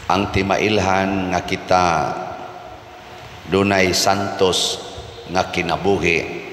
Ang timailhan nga kita dunay santos nga kinabuhi,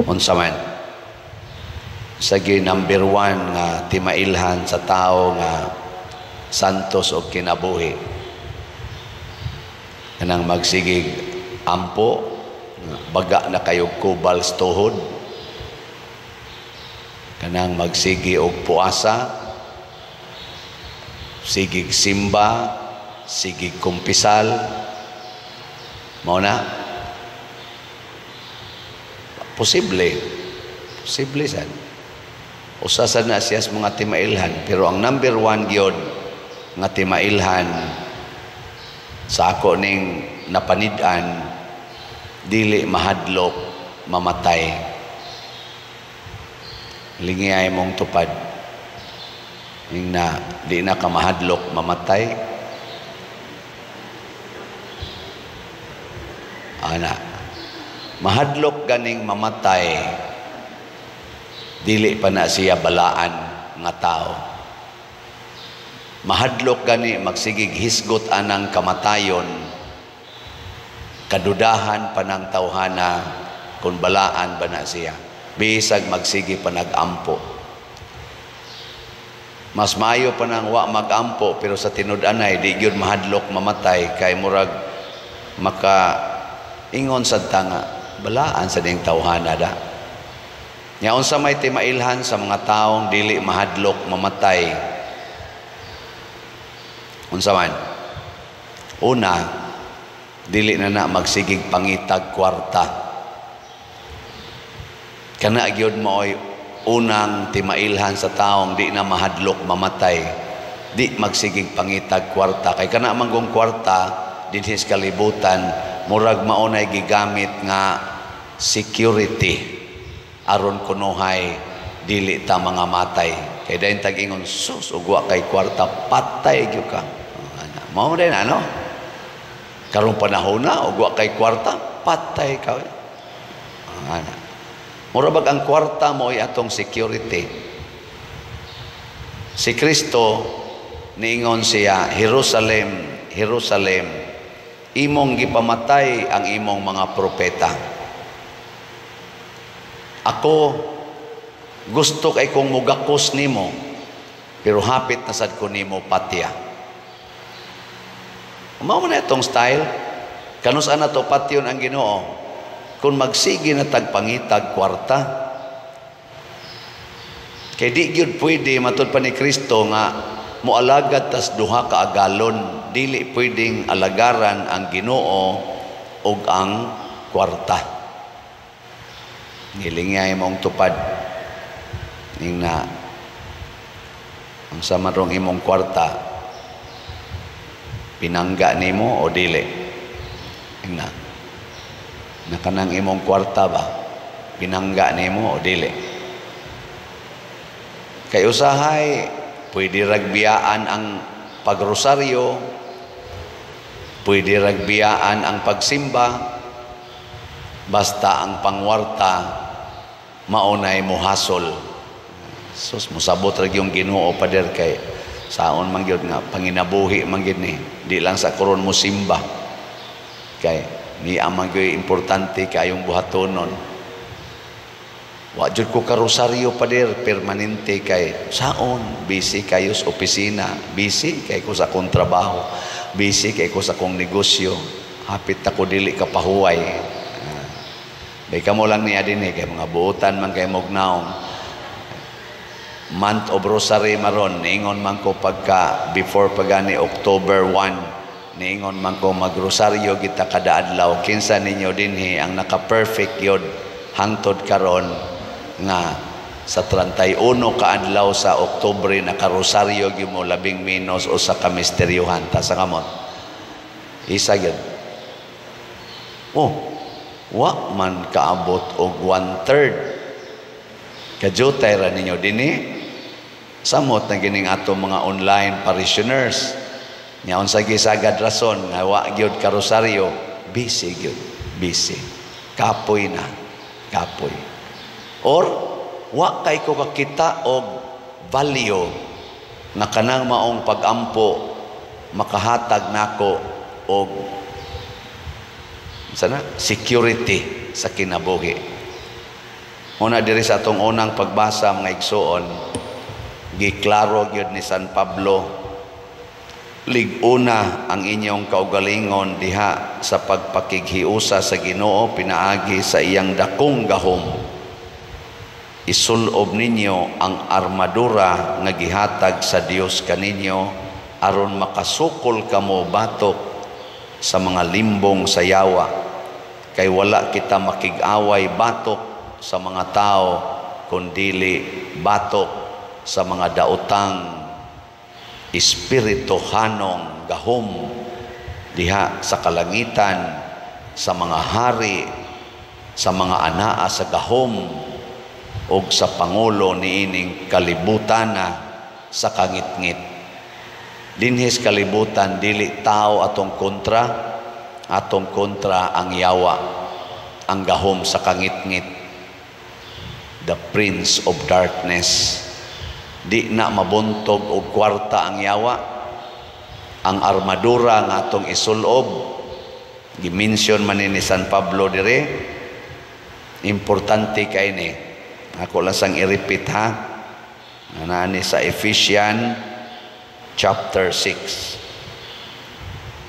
unsa man? Sige, number one nga timailhan sa tao nga santos og kinabuhi, kanang magsigig ampo, baga na kayo kubal sa tuhod, kanang magsigi og puasa, sigig simba, sigig kumpisal, mao na? Posible, posible sad. Usa sad na siya sa mga timailhan, pero ang number one gyud nga timailhan sa ako ning napanid-an, dili mahadlok mamatay. Lingiyay mong tupad. Ing na di na ka mahadlok mamatay. Ana, mahadlok ganing mamatay, dili pa na siya balaan nga tao. Mahadlok gani magsigig hisgot anang kamatayon, kadudahan pa ng tawhana kung balaan ba na siya. Bisag magsigi pa nag-ampo. Mas maayo pa nang wa mag-ampo, pero sa tinud-anay di gyud mahadlok mamatay, kay murag maka ingon sad ta nga balaan sa ding tawhana da. Nya unsa may timailhan sa mga taong dili mahadlok mamatay? Unsa man? Una, dili na na magsigig pangitag kwarta. Kana gyud maoy unang timailhan sa taong di na mahadlok mamatay. Di magsigig pangitag kwarta, kay kana man gong kwarta dinhi sa kalibutan murag maunay gigamit nga security aron kunuhay dili ta mga matay. Kay dayon tag-ingon, sus, ug wa kay kwarta, patay gyud ka. Mao din ano? Karong panahon na ug wa kay kwarta, patay ka. Ana. Mura bag ang kwarta mo ay atong security. Si Kristo niingon siya, "Jerusalem, Jerusalem, imong gipamatay ang imong mga propeta. Ako gusto kay kong mugakos nimo, pero hapit na sad ko nimo patya." Mao man itong style. Kanus ana to patyon ang Ginoo kung magsige na tagpangitag kwarta? Kay di gyud pwede, matud pa ni Kristo, nga moalagad tas duha ka agalon. Dili pwedeng alagaran ang Ginoo ug ang kwarta. Ngilingay mong tupad. Ning na ang sa marong imong kwarta, pinangga nimo o dili? Ing na nakanang imong kwarta ba, pinangga nimo o dili? Kay usahay pwede ragbiyaan ang pagrosaryo, pwede ragbiyaan ang pagsimba, basta ang pangwarta maunay muhasol. Sus, musabot ra yung Ginoo, pader, kay saon man gyud nga panginabuhi man gyud ni, di lang sa koron mo simba, kay ni man gyud importante kayong buhatonon. Wa jud ko karosaryo, pader, permanente, kay saon, busy kayo sa opisina, busy kay ko sa akong trabaho, busy kay ko sa akong negosyo, hapit ako dili ka pahuway. Bay kamo lang niya din eh, kay mga buotan man kay mognaong. Month of Rosary maron, niingon man ko pagka before pagani October 1, niingon man ko magrosaryo kita kada adlaw. Kinsa ninyo dinhi ang naka-perfect yod hangtod karon nga sa 31 ka adlaw sa Oktubre nakarosaryo gyud mo labing menos o sa kamisteryuhan? Ta sa kamot. Isa gyud. Oh, wa man kaabot og 1/3. Kajutay ra ninyo dinhi. Samot na gining ato mga online parishioners. Nya unsa gisagad rason nga wa gyud karosaryo? Busy gyud, busy. Kapoy na, kapoy. Or wa kay ko kakita og value nga kanang maong pagampo. makahatag nako og sana security sa kinabuhi. Una diri sa atong unang pagbasa, mga igsuon, giklaro gyud ni San Pablo, "Lig-una ang inyong kaugalingon diha sa pagpakighiusa sa Ginoo pinaagi sa iyang dakong gahom. Isulob ninyo ang armadura nga gihatag sa Dios kaninyo aron makasukol kamo batok sa mga limbong sa yawa, kay wala kita makig-away batok sa mga tao kundili batok sa mga daotang espirituhanong gahom diha sa kalangitan, sa mga hari, sa mga anaa sa gahom og sa pangulo niining kalibutana sa kangitngit." Dinhis kalibutan, dili tao atong kontra, atong kontra ang yawa, ang gahom sa kangitngit, the prince of darkness. Di na mabuntog og kwarta ang yawa. Ang armadura nga atong isulob, gimension man ni San Pablo dire, importante kay ni. Ako lang sang i-repeat ha. Nani sa Ephesians chapter 6.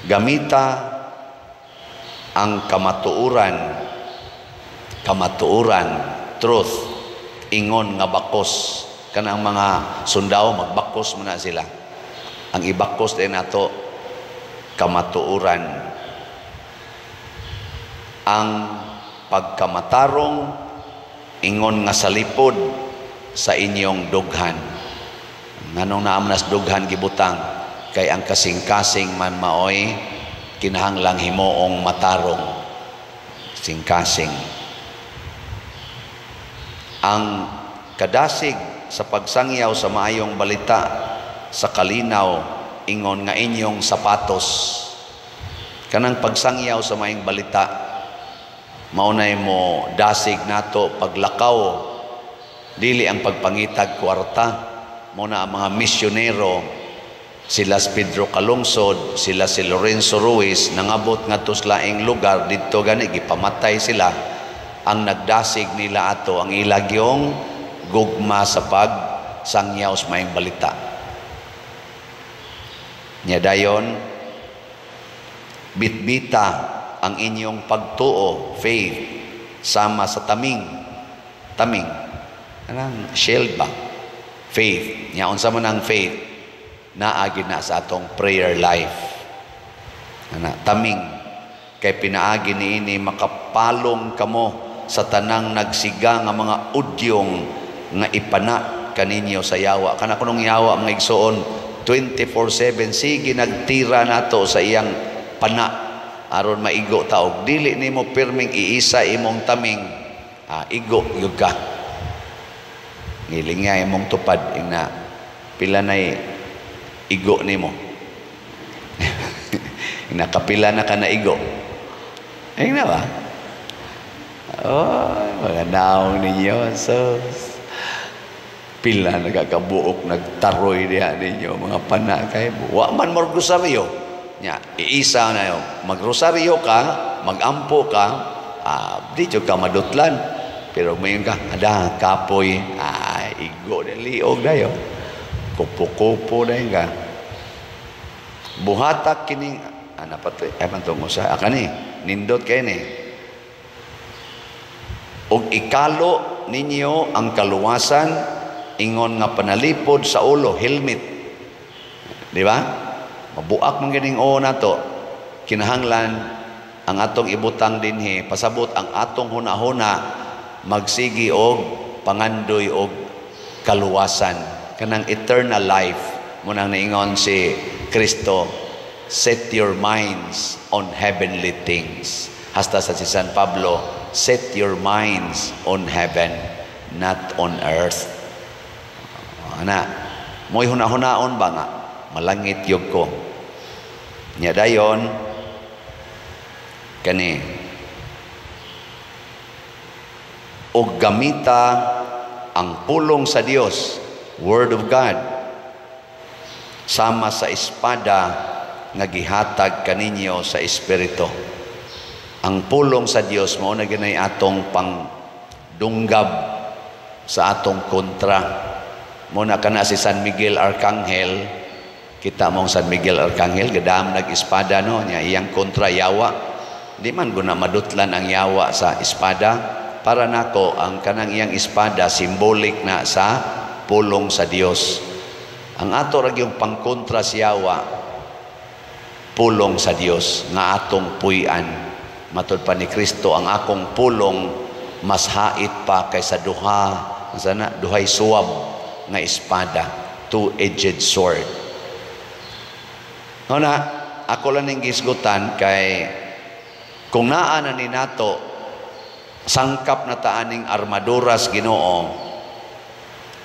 Gamita ang kamatuoran, kamatuoran, truth, ingon nga bakos. Kanang mga sundao magbakos man na sila. Ang ibakos din nato, kamatuoran. Ang pagkamatarong ingon nga salipod sa inyong dughan. Nganong naamnas dughan gibutang? Kay ang kasing-kasing man maoy kinahanglang himuong matarong. Kasing-kasing. Ang kadasig sa pagsangyaw sa maayong balita sa kalinaw ingon nga inyong sapatos. Kanang pagsangyaw sa maayong balita, maunay mo dasig nato paglakaw, dili ang pagpangitag kwarta. Mo na ang mga misyonero, sila si Pedro Calungsod, sila si Lorenzo Ruiz, nangabot ngadto sa laing lugar didto gani gipamatay sila. Ang nagdasig nila ato ang ilagyong gugma sa pagsangyaw sa maayong balita. Nya dayon, bitbita ang inyong pagtuo, faith, sama sa taming. Taming. Anang shield ba? Faith. Nya unsa man ang faith? Naagi na sa atong prayer life. Ana, taming. Kay pinaagi niini makapalong kamo sa tanang nagsiga nga mga udyong nga ipana kaninyo sa yawa. Kana kunong yawa, mga igsoon, 24/7 sige nagtira nato sa iyang pana aron maigo ta. Og dili nimo pirming iisa imong taming, igo gyud ka. Ngiling nga imong tupad, ingna pila nay igo nimo. Ingna kapila na ka na igo. Ingna ba? Oh, mga naong ninyo. So, pila nagkakabuok nagtaroy diha ninyo mga pana kay wa man magrosaryo. Nya iisa na yo, magrosaryo ka, magampo ka, di jud ka madutlan. Pero mayon ka ada kapoy, igo na liog dayo, kupo-kupo dayon ka. Buhatak kining ana patoy ay pantong usa kani nindot kay ni. Og ikalo ninyo ang kaluwasan ingon nga panalipod sa ulo, helmet. Di ba? Mabuak man ganing o nato. Kinahanglan ang atong ibutang dinhi, pasabot ang atong hunahuna magsigi og pangandoy og kaluwasan, kanang eternal life. Munang niingon si Kristo, "Set your minds on heavenly things." Hasta sa si San Pablo, "Set your minds on heaven, not on earth." Ana, mo'y hunahunaon ba nga malangit yug ko. Nya dayon kani, og gamita ang pulong sa Dios, Word of God, sama sa espada nga gihatag kaninyo sa Espiritu. Ang pulong sa Dios mao na ginay atong pangdunggab sa atong kontra. Mao na kana si San Miguel Arcangel, kita mong San Miguel Arcangel gadam nag-espada, no? Nya iyang kontra yawa. Di man guna madutlan ang yawa sa espada. Para nako, ang kanang iyang espada symbolic na sa pulong sa Dios. Ang ato ra gyung pangkontra sa yawa, pulong sa Dios nga atong puy-an. Matud pa ni Kristo, ang akong pulong mas hait pa kaysa duha sana duhay suwab nga espada, two-edged sword. No na ako lang ning gisgutan kay kung naa na ni nato sangkap na ta aning armaduras Ginoo,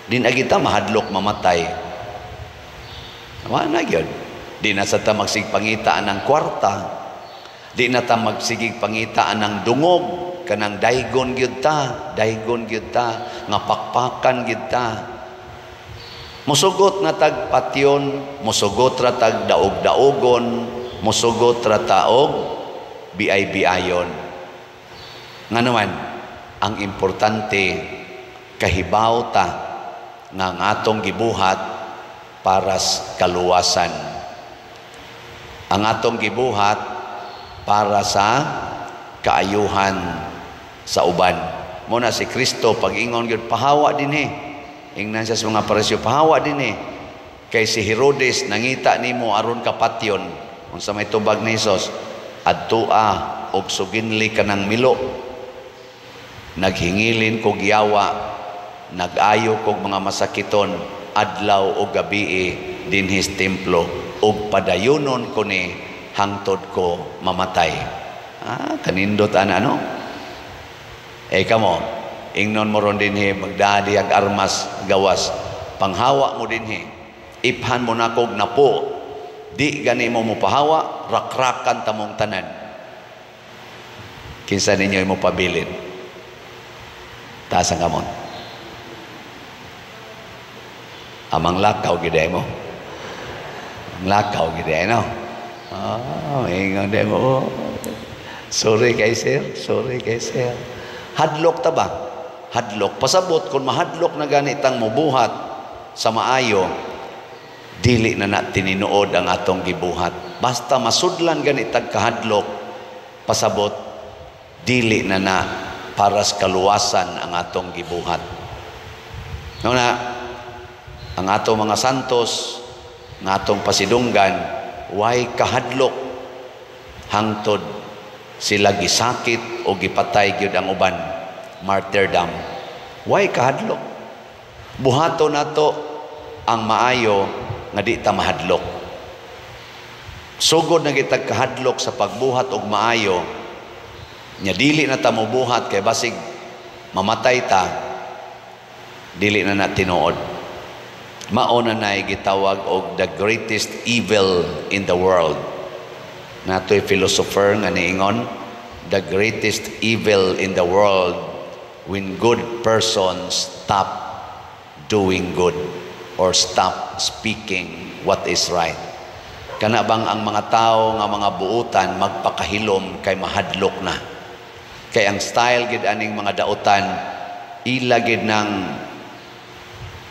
di na kita mahadlok mamatay. Wa na gyud. Di na sa ta magsigpangita ng kwarta. Di na ta magsigig pangita ng dungog, kanang daygon gyud ta, daygon gyud ta, nga pakpakan gyud ta. Musugot na tag patyon, musugot ra tag daog-daogon, musugot ra taog biay-biayon. Nga naman, ang importante, kahibaw ta nga ang atong gibuhat para sa kaluwasan. Ang atong gibuhat para sa kaayuhan sa uban. Mao na si Kristo pag-ingon gyud, "Pahawa dinhi." Ingnan siya sa mga Pariseo, "Pahawa dinhi. Kay si Herodes nangita nimo aron kapatyon." Unsa may tubag ni Hesus? "Adtua og suginli kanang milo. Naghingilin kog yawa, nag-ayo kog mga masakiton adlaw o gabii dinhi sa templo, ug padayonon ko ni hangtod ko mamatay." Ah, kanindot ana, no? Eh kamo, ingnon mo ron dinhi, magdadi ag armas gawas, panghawa mo dinhi. Iphan mo na kog napo. Di gani mo mopahawa, rakrakan tamong tanan. Kinsa ninyo mo pabilin? Taas ang kamot. Amang lakaw gid mo. Ang lakaw gid no. Ah, ingon mo. Oh. Sorry kay sir, sorry kay sir. Hadlok ta ba? Hadlok. Pasabot kung mahadlok na ganitang mubuhat sa maayo, dili na na tininuod ang atong gibuhat. Basta masudlan ganitag kahadlok, pasabot dili na na para sa kaluwasan ang atong gibuhat. No na, ang atong mga santos, ang atong pasidunggan, way kahadlok hangtod sila gisakit o gipatay gyud ang uban, martyrdom. Way kahadlok. Buhato nato ang maayo nga di ta mahadlok. Sugod na kitag kahadlok sa pagbuhat og maayo, nya dili na ta mobuhat kay basig mamatay ta, dili na na tinuod. Mao na nay gitawag og the greatest evil in the world. Natoy philosopher nga niingon, the greatest evil in the world when good persons stop doing good or stop speaking what is right. Kana bang ang mga tao nga mga buutan magpakahilom kay mahadlok na. Kay ang style gid aning mga dautan, ila gid ng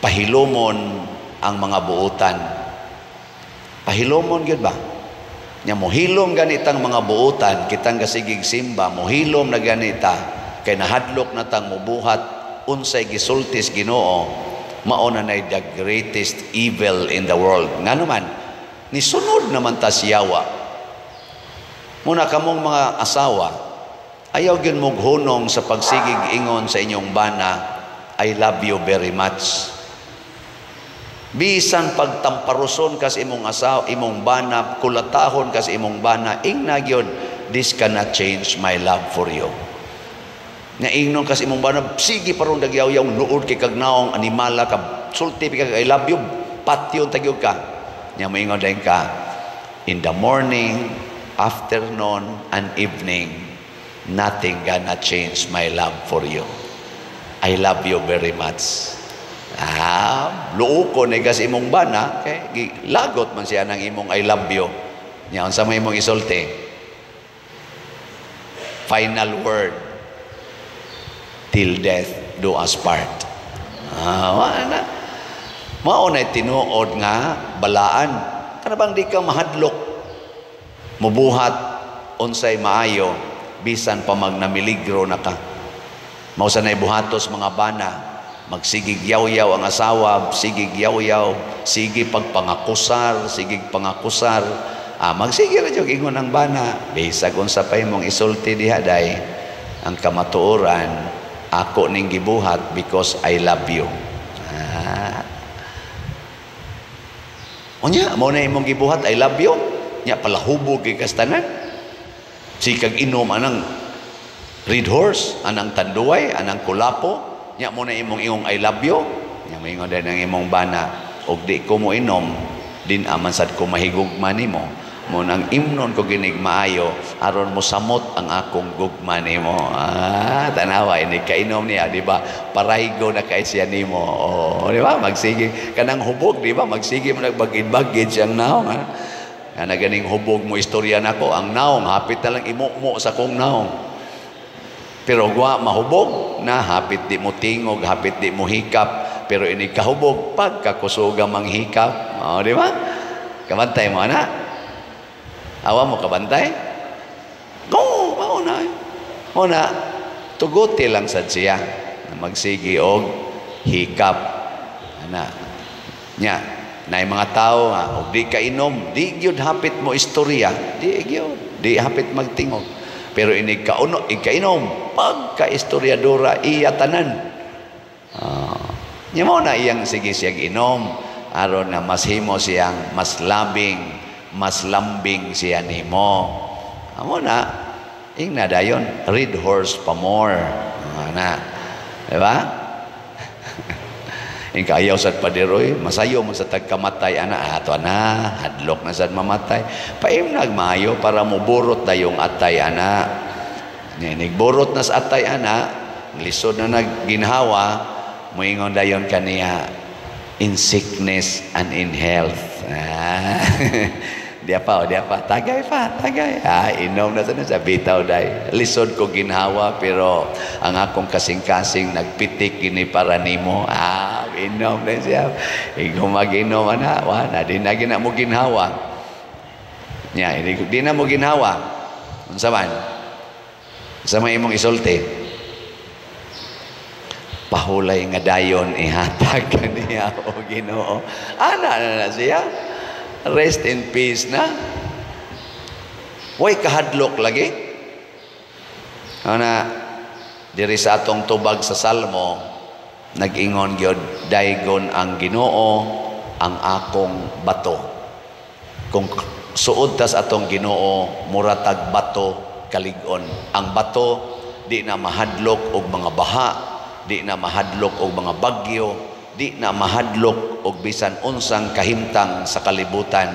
pahilomon ang mga buutan. Pahilomon gyud ba? Nya mohilom ganitang mga buutan, kitang gasigig simba, mohilom na ganita kay nahadlok na tang mubuhat unsay gisultis Ginoo, mao na nay the greatest evil in the world. Ngano man, nisunod naman ta siyawa. Muna kamong mga asawa, ayaw gyud mong hunong sa pagsigig ingon sa inyong bana, "I love you very much." Bisan pagtamparuson kas imong asawa, imong bana, kulatahon kas imong bana, ingna gyud, "This cannot change my love for you." Nga ingnon kas imong bana, sige paron nagyaw-yaw, nuod kay kag naong, animala ka, sulti ka, "I love you," patyon tagyog ka. Nya moingon din ka, "In the morning, afternoon, and evening, nothing gonna change my love for you. I love you very much." Ah, luoko ni kas imong bana, kay lagot man siya ng imong "I love you." Nya unsa may imong isulti? Final word, "Till death do us part." Ah, wala na. Mao na tinuod nga balaan. Kana bang di ka mahadlok mubuhat unsay maayo bisan pa magnamiligro na ka? Mao sa nay buhatos mga bana, magsigig yaw-yaw ang asawa, sigig yaw-yaw, sige pagpangakusar, sigig pangakusar. Ah, magsige ra jud ingon ang bana, "Bisag unsa pa imong isulti diha day, ang kamatuoran ako ning gibuhat because I love you." Ah. Unya, mao na imong gibuhat, I love you. Nya palahubog kay kastanan. Sikag inom anang Red Horse, anang Tanduay, anang Kulapo. Nya mo na imong ingong "I love you." Nya moingon din ang imong bana, "Og di ko mo inom, din aman sad ko mahigugma nimo. Mo nang imnon ko ginig maayo aron mo samot ang akong gugma nimo." Ah, tanawa ini kainom niya, di ba? Paraygo na kay siya nimo. Oh, di ba? Magsige kanang hubog, di ba? Magsige mo nagbagid-bagid siyang naong. Ha? Nga ganing hubog mo istorya nako, ang naong hapit na lang imumo sa kong naong. Pero gwa mahubog na hapit di mo tingog, hapit di mo hikap, pero ini kahubog pagkakusuga manghikap. Oh, di ba? Kabantay mo ana. Awa mo kabantay? Go, mao na. Mao na tuguti lang sad siya na magsigi og hikap. Ana. Nya, naay mga tao nga og di ka inom, di gyud hapit mo istorya, di gyud, di hapit magtingog. Pero inig kauno, ikainom, pagka istoryadora iya tanan. Nya mo na iyang sige siyang inom aron na mas himo siyang mas labing, mas lambing siya nimo. Amo na ing na dayon, Red Horse pa more. Na. Di ba? Ing kaayaw sad paderoy, masayo man sa tagkamatay ana, ato ana, hadlok na sad mamatay. Paimnag maayo para moburot dayong atay ana. Nigborot na sa atay ana, lisod na nagginhawa, moingon dayon kaniya, "In sickness and in health." Ah. Dia pa, oh, dia pa. Tagay pa, tagay. Ah, inom na sa bitaw day. Lisod ko ginhawa pero ang akong kasing-kasing nagpitik gini para nimo. Ah, inom na siya. Ikaw mag-inom ana, wa na di na gina mo ginhawa. Nya, hindi di na mo ginhawa. Unsa man? Sa may imong isulti? "Pahulay nga dayon ihatag kaniya o Ginoo." Ana na na siya. Rest in peace na. Way kahadlok lagi. Ana diri sa atong tubag sa Salmo, nag-ingon gyud, "Daygon ang Ginoo ang akong bato." Kung suod tas atong Ginoo, muratag bato kalig-on. Ang bato di na mahadlok og mga baha, di na mahadlok og mga bagyo, di na mahadlok og bisan unsang kahimtang sa kalibutan.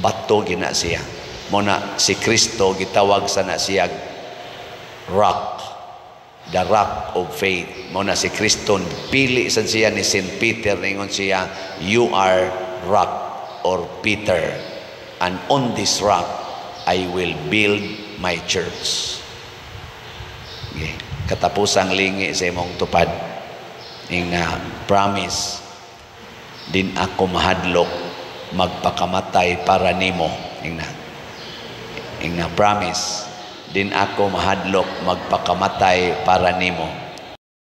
Bato gina siya. Mo na si Kristo gitawag sa na siya rock, the rock of faith. Mo na si Kristo pili sad siya ni Saint Peter, ningon siya, "You are rock or Peter, and on this rock I will build my church." Okay. Katapusang lingi sa imong tupad ing na promise, "Din ako mahadlok magpakamatay para nimo." Ing na promise, "Din ako mahadlok magpakamatay para nimo."